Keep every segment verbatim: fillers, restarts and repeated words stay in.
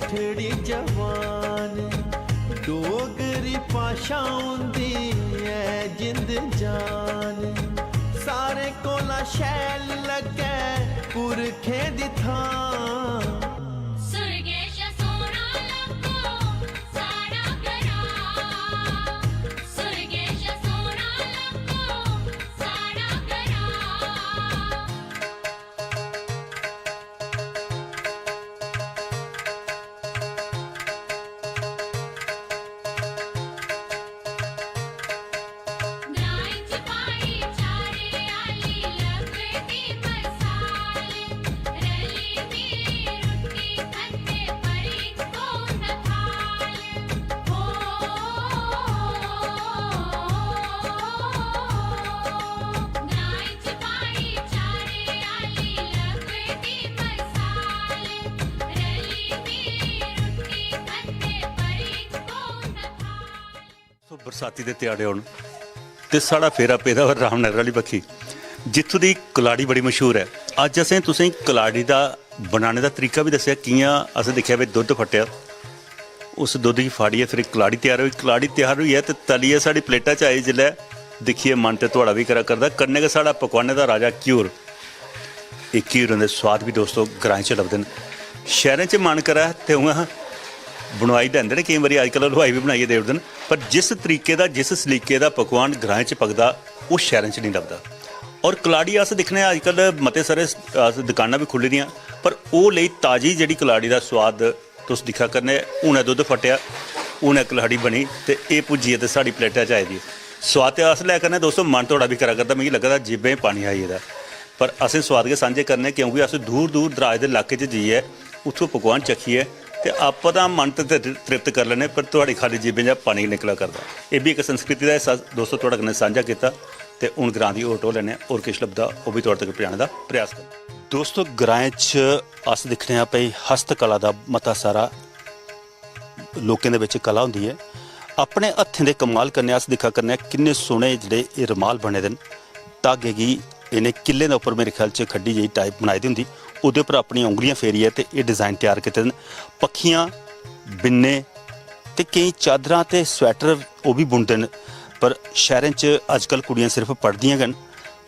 ठड़ी जवान, डोगरी भाशा होंदी ऐ जिंद जान। सारें कोला शैल लग्गै पुरखें दी थां। सुरगेश सोना लग्गो साढ़ा ग्रां। सुरगेश सोना लग्गो साढ़ा ग्रां। ग्राएं च भाईचारे आह्ली लगदी मसाल। रली मिली रुट्टी खंदे पर इक्को नथाल। ओ, ग्राएं च भाईचारे आह्ली लगदी मसाल। रली मिली रुट्टी खंदे पर इक्को नथाल। सो बरसाती दे ध्याड़े होन ते साढ़ा फेरा पेदा होऐ रामनगर आह्ली बक्खी, जित्थूं दी कलाड़ी बड़ी मशहूर ऐ। अज्ज असें तुसें गी कलाड़ी दा बनाने दा तरीका बी दस्सेआ, कि'यां असें दिक्खेआ भाई दुद्ध फट्टेआ, उस दुद्ध गी फाड़ियै फिर कलाड़ी त्यार होई, कलाड़ी त्यार होइयै ते तलियै साढ़ी प्लेटा च आई जिसलै, दिक्खियै मन ते थुआढ़ा बी करा करदा, कन्नै गै साढ़ा पकवानें दा राजा घ्यूर। एह् घ्यूरें दे सोआद बी दोस्तो ग्राएं च लभदे न। शैह्रें च मन करै ते उ'आं बनोआई लैंदे न, केईं बारी अजकल हलवाई बी बनाइयै देई ओड़दे न, पर जिस तरीके दा, जिस सलीके दा पकवान ग्राएं च पकदा, ओह् शैह्रें च नेईं लभदा। और कलाड़ी अस दिक्खने आं अजकल मते सारे अस दकानां बी खु'ल्ली दियां, पर ओह् लेई ताजी जेह्ड़ी कलाड़ी दा सोआद तुस दिक्खा करने, हुनै दुद्ध फट्टेआ, हुनै कलाड़ी बनी ते एह् भुज्जियै ते साढ़ी प्लेटा च आई दी। सोआद ते अस लै करने दोस्तो, मन थुआढ़ा बी करा करदा, मिगी लग्गा दा जीभें च पानी आई गेदा। पर असें सोआद गै सांझे करने, क्योंकि अस दूर दूर दराज दे इलाके च जाइयै उत्थूं पकवान चक्खियै ते आपा दा मन ते तृ-, तृप्त करी लैने, पर थुआढ़ी खाल्ली जीभें चा पानी निकला करदा। एह् बी इक संस्कृति दा हिस्सा दोस्तो थुआढ़े कन्नै सांझा कीता। ते हून ग्रां दी होर टोह् लैने आं, होर किश लभदा ओह् बी थुआढ़े तगर पजाने दा प्रयास करने। दोस्तो, ग्राएं च अस दिक्खने आं भई हस्तकला दा मता सारा लोकें दे बिच कला होंदी ऐ। अपने हत्थें दे कमाल कन्नै अस दिक्खा करने आं किन्ने सोह्ने जेह्ड़े एह् रमाल बने दे न। धागे गी इ'नें किल्लें दे उप्पर मेरे ख्याल च खड्डी जेही टाइप बनाई दी होंदी, ओह्दे उप्पर अपनियां उंगलियां फेरियै ते एह् डिजाइन त्यार कीते दे न। पक्खियां, बिन्ने ते केईं चादरां ते स्वैटर ओह् बी बुनदे न। पर शैह्रें च अजकल कुड़ियां सिर्फ पढ़दियां गै न।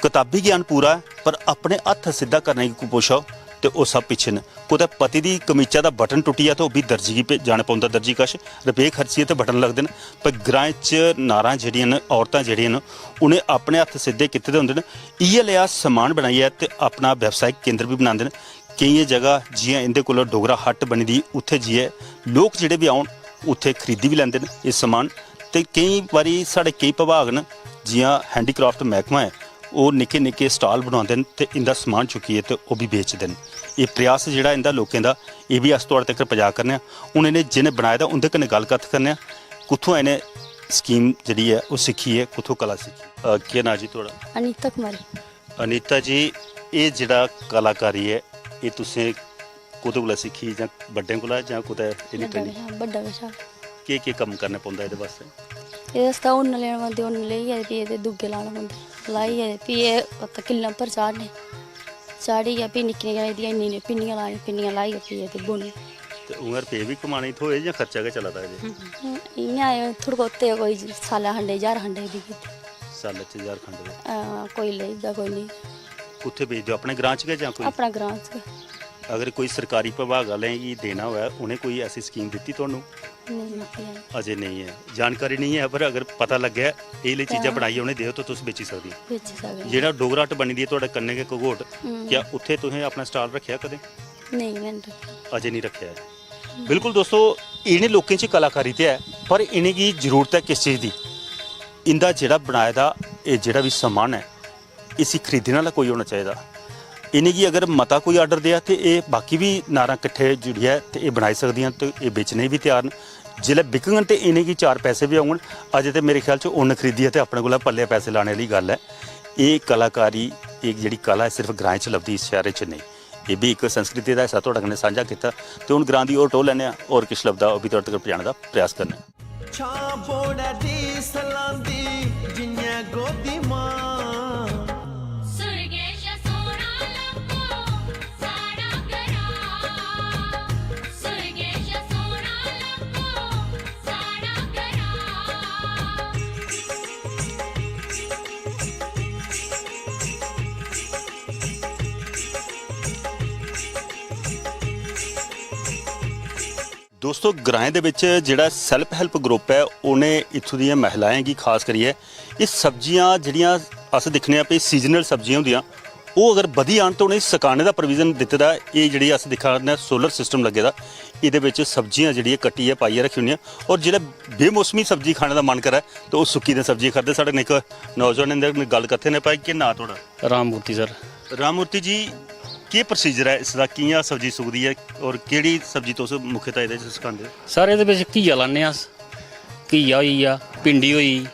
कताबी ज्ञान पूरा ऐ, पर अपने हत्थ सिद्धा करने गी पुच्छो ते ओह् सब पिच्छे न। कुतै पति दी कमीचा दा बटन टुट्टी जा ते ओह् बी दर्जी गी भे-, जाना पौंदा दर्जी कश, रपेऽ खर्चियै ते बटन लगदे न। पर ग्राएं च नारां जेह्ड़ियां न, औरतां जेह्ड़ियां न, उ'नें अपने हत्थ सिद्धे कीते दे होंदे न। इ'यै लेआ समान बनाइयै ते अपना व्यावसायिक केंद्र बी बनांदे न। केइयें जगह जि'यां इं'दे कोल डोगरा हट बनी दी, उत्थै जाइयै लोक जेह्ड़े बी औन, उत्थै खरीदी बी लैंदे न एह् समान। ते केईं बारी साढ़े केईं विभाग न, जि'यां handicraft मैह्कमा ऐ, ओह् निक्के निक्के stall बनांदे न ते इं'दा समान चुक्कियै ते ओह् बी बेचदे न। एह् प्रयास जेह्ड़ा इं'दा लोकें दा, एह् बी अस थुआढ़े तगर पजा करने आं। हून इ'नें जि'नें बनाए दा, उं'दे कन्नै गल्ल कत्थ करने आं, कुत्थुआं इ'नें स्कीम जेह्ड़ी ऐ ओह् सिक्खी ऐ, कुत्थुं कला सिक्खी? अ, केह् नांऽ जी थुआढ़ा? अनीता कुमारी। अनीता जी, एह् जेह्ड़ा कलाकारी ऐ, एह् तुसें कु'दे कोला सिक्खी, जां बड्डें कोला, जां कुतै एह्दी बड्डा training? कशा, बड्डा कशा। केह् केह् कम्म करने पौंदा एह्दे बास्तै? एह्दे आस्तै उन्न लैने पौंदे, उन्न लेइयै ते फ्ही एह्दे दुग्गे लाने पौंदे, लाइयै ते फ्ही एह् उत्त किल्लें उप्पर चाढ़ने, चाढ़ियै फ्ही निक्कियां निक्कियां एह्दियां इन्नियां इन्नियां पिन्नियां लानियां, पिन्नियां लाइयै फ्ही एह्दे बुनने। ते उ'आं रपेऽ बी कमाने गी थ्होए जां खर्चा गै चला दा अजें? इ'यां एह् थोह्ड़े बहुते कोई साल्लै खंडे, ज्हार खंडे दी कीती। साल्लै च ज्हार खंड दे। हां, कोई लेई जंदा, कोई नेईं। कुत्थै बेचदे ओ? अपने ग्रां च गै जां कोई? अपना ग्रां च गै। अगर कोई सरकारी विभाग आह्लें गी देना होऐ, उ'नें कोई ऐसी स्कीम दित्ती तुहानू? नेईं दित्ती ऐ। अजें नेईं ऐ, जानकारी नेईं ऐ, पर अगर पता लग्गै एह् लेई चीजां तां बनाइयै उ'नें देओ, तां तुस बेची सकदे ओ। बेची सकदे ओ। जेह्ड़ा डोगरा हट बनी दी ऐ तुआढ़े कन्नै गै घगोट, हम्म। क्या उत्थै तुसें अपना stall रक्खेआ कदें? नेईं, में निं रक्खेआ। अजें निं रक्खेआ ऐ। बिल्कुल दोस्तो, इ'नें लोकें च कलाकारी ते ऐ, पर इ'नेंगी जरूरत ऐ किस चीज दी? इं'दा जेह्ड़ा बनाए दा एह् जेह्ड़ा बी समान ऐ, इसी खरीदने आह्ला कोई होना चाहिदा। इ'नेंगी अगर मता कोई order देआ ते एह् बाकी बी नारां किट्ठे जुड़ियै ते एह् बनाई सकदियां ते एह् बेचने गी बी त्यार न। जिसलै बिकङन ते इ'नेंगी चार पैसे बी औङन। अजें ते मेरे ख्याल च उन्न खरीदियै ते अपने कोला पल्लै पैसे लाने आह्ली गल्ल ऐ। एह् कलाकारी, एह् जेह्ड़ी कला ऐ, सिर्फ ग्राएं च लभदी, इस शैह्रे च नेईं। एह् बी इक संस्कृति दा हिस्सा थुआढ़े कन्नै सांझा कीता। ते हून ग्रां दी होर टोह् लैने आं, होर किश लभदा ओह् बी थुआढ़े तगर पजाने दा प्रयास करने आं। छां बोड़ै दी सलांदी जि'यां गोदी मां। सुरगेश सोना लब्भो साढ़ा ग्रां। सुरगेश दोस्तो, ग्राएं दे बिच जेह्ड़ा self help group ऐ, उ'नें इत्थूं दियां महिलाएं गी खास करियै एह् सब्जियां जेह्ड़ियां अस दिक्खने आं भई seasonal सब्जियां होंदियां, ओह् अगर बधी जान ते उ'नेंगी सकाने दा provision दित्ते दा। एह् जेह्ड़ी अस दिक्खा ने आं solar system लग्गे दा, एह्दे बिच सब्जियां जेह्ड़ियां कट्टियै पाइयै रक्खी ओड़नियां, और जिसलै बेमौसमी सब्जी खाने दा मन करै ते ओह् सुक्की दियां सब्जियां खंदे। साढ़े कन्नै इक नौजवान इं'दे कन्नै गल्ल करदे न। भाई, केह् नांऽ थुआढ़ा? राम मूर्ति सर। राम मूर्ति जी, केह् procedure ऐ इसदा, कि'यां सब्जी सुकदी ऐ और केह्ड़ी सब्जी तुस मुख्यतः एह्दे च सकांदे ओ? सर, एह्दे बिच घिया लान्ने अस। घिया होई गेआ, भिंडी होई,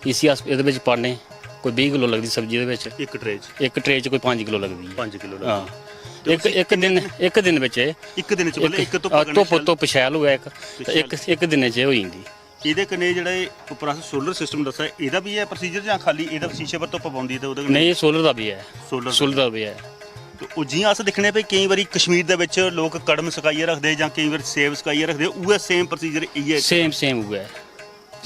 इसी अस एह्दे बिच पान्ने। कोई बीह् किलो लगदी सब्जी एह्दे बिच। इक ट्रे च? इक ट्रे च कोई पंज किलो लगदी ऐ। पंज किलो लगदी। हां। ते इक, उसी इक दिन, इक दिन बिच एह्, इक दिन च, मतलब, इक धुप्प हां, कन्नै धुप्प, शैल धुप्प शैल होऐ इक, ते ते इक, इक दिन च एह् होई जंदी। एह्दे कन्नै जेह्ड़ा एह् उप्पर अस solar system दस्सेआ, एह्दा बी ऐ procedure जां खाल्ली एह्दा शीशे पर धुप्प पौंदी ते ओह्दे कन्नै? नेईं, एह् solar दा बी ऐ। Solar दा। Solar दा बी ऐ। ते ओह् जि'यां अस दिक्खने आं भई केईं बारी कश्मीर दे बिच लोक कड़म सकाइयै रखदे जां केईं बारी सेब सकाइयै रखदे, उ'ऐ same procedure इ'यै? Same, same उ'ऐ।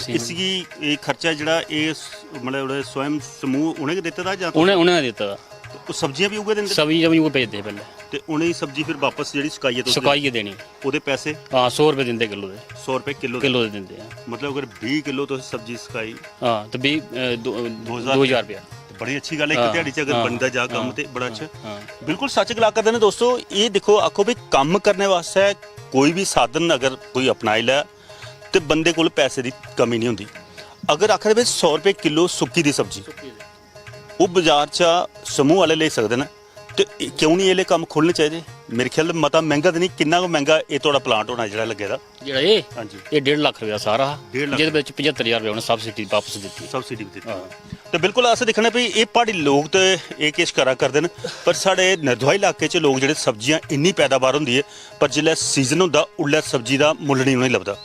Same। इसगी, एह् खर्चा जेह्ड़ा एह् स-, मतलब जेह्ड़े स्वयं समूह उ'नें गै दित्ते दा जां? उ'नें, उ'नें गै दित्ते दा। ते ओह् सब्जियां बी उ'ऐ दिंदे? सब्जियां बी उ'ऐ भेजदे पैह्लें। ते उ'नें सब्जी फिर बापस जेह्ड़ी सकाइयै तुस? सकाइयै देनी। ओह्दे पैसे? हां, सौ रपेऽ दिंदे किलो दे। सौ रपेऽ किलो दे? किलो दे दिंदे आ। मतलब अगर बीह् किलो तुस सब्जी सकाई? हां, ते बीह्, अ, दो, दो ज्हार दो ज्हार रपेआ। ते बड़ी अच्छी गल्ल ऐ, इक हां, ध्याड़ी च अगर हां, बनदा जा कम्म हां, ते बड़ा हां, अच्छा। हां। बिल्कुल सच्च गल्ल आखा दे न दोस्तो, एह् दिक्खो, आखो भी कम्म करने वास्तै कोई बी साधन अगर कोई अपनाई लै ते बंदे कोल पैसे दी कमी निं होंदी। अगर आखा दे भाई सौ रपेऽ किलो सुक्की दी सब्जी, ओह् बाजार चा समूह आह्ले लेई सकदे न, ते क्यों निं एह् लेह् कम्म खोह्लने चाहिदे? मेरे ख्याल मता मैंह्गा ते निं, किन्ना गै मैंह्गा एह् थुआढ़ा plant होना जेह्ड़ा लग्गे दा? जेह्ड़ा एह्? हां जी। एह् डेढ़ लक्ख रपेआ सारा हा, डेढ़ लक्ख। जेह्दे बिच पचत्तर ज्हार रपेआ उ'नें subsidy बापस दित्ती। Subsidy बी दित्ती। हां। ते बिल्कुल अस दिक्खने भई एह् प्हाड़ी लोक ते एह् किश करा करदे न, पर साढ़े नरदोहा इलाके च लोक जेह्ड़े सब्जियां इन्नी पैदावार होंदी ऐ, पर जिसलै season होंदा उल्लै सब्जी दा मुल्ल निं उ'नेंगी लभदा।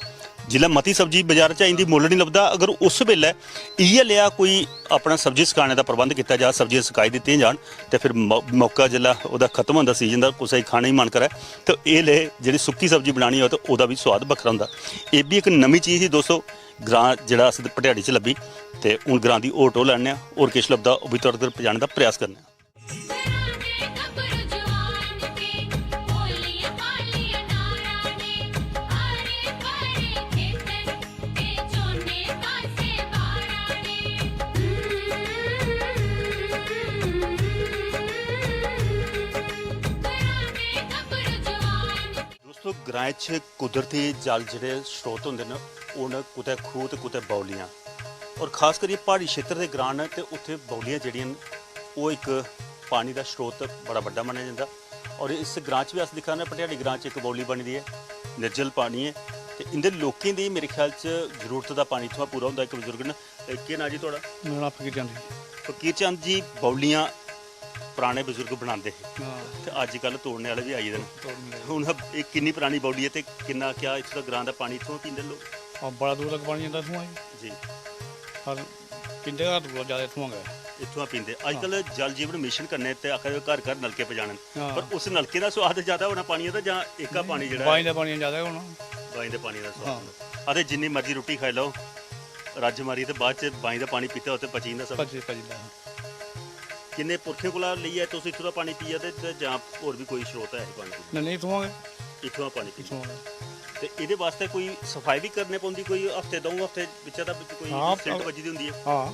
जिसलै मती सब्जी बजारै च आई जंदी, मुल्ल निं लभदा। अगर उस बेल्लै इ'यै लेआ कोई अपना सब्जी सकाने दा प्रबंध कीता जा, सब्जियां सकाई दित्तियां जान, ते फिर मौ-, मौका जिसलै ओह्दा खत्म होंदा season दा, कुसै गी खाने गी मन करै, ते एह् ले जेह्ड़ी सुक्की सब्जी बनानी होऐ, ते ओह्दा बी सोआद बक्खरा होंदा। एह् बी इक नमीं चीज ही दोस्तो, ग्रां जेह्ड़ा अस भटियाड़ी च लब्भी, ते हून ग्रां दी होर टोह् लैन्ने आं, होर किश लभदा, ओह् बी थुआढ़े तगर पजाने दा प्रयास करने आं। दोस्तो, ग्राएं च कुदरती जल जेह्ड़े स्रोत होंदे न, ओह् न कुतै खूह् ते कुतै बौलियां। और खास करियै प्हाड़ी क्षेत्र दे ग्रां न, ते उत्थै बौलियां जेह्ड़ियां न, ओह् इक पानी दा स्रोत बड़ा बड्डा मन्नेआ जंदा। और इस ग्रां च बी अस दिक्खा ने, भटियाड़ी ग्रां च इक बौली बनी दी ऐ, निर्जल पानी ऐ। ते इं'दे लोकें दी, मेरे ख्याल च, जरूरत दा पानी इत्थुआं पूरा होंदा। इक बजुर्ग न, ए, केह् नांऽ जी थुआढ़ा? मेरा नांऽ फकीर चंद जी। फकीर चंद जी, बौलियां पराने बजुर्ग बनांदे हे, हां। ते अज्जकल तोड़ने आह्ले बी आई गेदे न। तोड़ने आह्ले। हून एह् किन्नी परानी बौली ऐ ते किन्ना, क्या इत्थूं दा ग्रां दा पानी इत्थूं पींदे लोक? हां, बड़ा दूर तक पानी जंदा इत्थूं जी। पर पींदे गै दूर, ज्यादा इत्थूं गै। इत्थूं पींदे। हां। अज्जकल जल जीवन मिशन कन्नै ते आखा दे घर घर नलके पजाने न। हां। पर उस नलके दा सोआद ज्यादा होना पानियै दा जां एह्का पानी जेह्ड़ा ऐ? बाईं दा पानी ज्यादा होना। बाईं दे पानी दा सोआद हां। होंदा। अरे, जिन्नी मर्जी रुट्टी खाई लैओ, रज्ज मारियै, ते बाद च बाईं दा पानी पीता होऐ ते पची जंदा सब। पची, पची जंदा। किन्ने पुरखें कोला लेइयै तुस इत्थूं दा पानी पिया दे, ते जां होर बी कोई स्रोत ऐ इस पानी दा? नेईं, नेईं, इत्थुआं गै। इत्थुआं पानी पींदे। इत्थुआं गै। ते एह्दे बास्तै कोई सफाई बी करने पौंदी, कोई हफ्ते द'ऊं हफ्ते बिच्चा दा कोई हां, सिल्ट हफ्ता बज्जी दी होंदी ऐ? हां,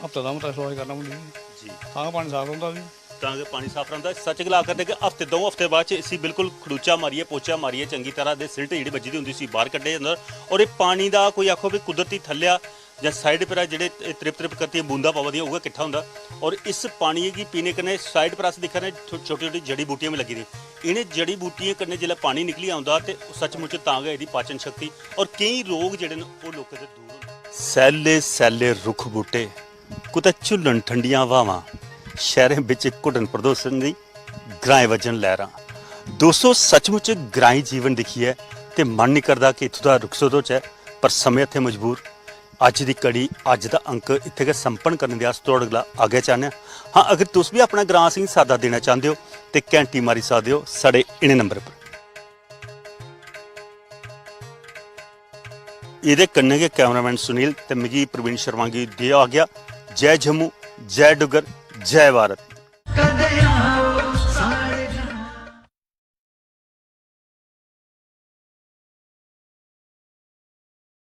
हफ्ते दा मतलब सफाई करना पौंदी। जी। तां गै पानी साफ रौंह्दा जी। तां गै पानी साफ रौंह्दा। सच्च गला करदे कि हफ्ते द'ऊं हफ्ते बाद च इसी बिल्कुल खड़ूचा मारियै, पोचा मारियै, चंगी तरह दे सिल्ट जेह्ड़ी बज्जी दी होंदी, उसी बाह्र कड्ढेआ जंदा। और एह् पानी दा कोई आखो भी कुदरती थल्लेआ जां साइड पर जेह्ड़े एह् त्रिप त्रिप करदियां बूंदां पवा दियां, उ'ऐ किट्ठा होंदा। और इस पानियै गी पीने कन्नै साइड पर अस दिक्खा ने छो-, छोटी छोटी जड़ी बूटियां बी लग्गी दियां। इ'नें जड़ी बूटियें कन्नै जिसलै पानी निकली औंदा ते सचमुच तां गै एह्दी पाचन शक्ति और केईं रोग जेह्ड़े न ओह् लोकें दे दूर होंदे। सैल्ले सैल्ले रुक्ख बूटे, कुतै झुल्लन ठंडियां हवावां, शैह्रें बिच घुटन प्रदूषण दी ग्राएं वजन लैह्रां। दोस्तो, सचमुच ग्राईं जीवन दिक्खियै ते मन निं करदा कि इत्थूं दा रुखसत होचै, पर समें हत्थें मजबूर। अज्ज दी कड़ी, अज्ज दा अंक इत्थै गै संपन्न करने दे अस थुआढ़े कोला आज्ञा चाह्न्ने आं। हां, अगर तुस बी अपना ग्रां असेंगी साद्दा देना चांह्दे ओ ते घैंटी मारी सकदे ओ साढ़े इ'नें नंबर पर। एह्दे कन्नै गै कैमरामैन सुनील ते मिगी प्रवीण शर्मा गी देओ आज्ञा। जय जम्मू, जय डुग्गर, जय भारत।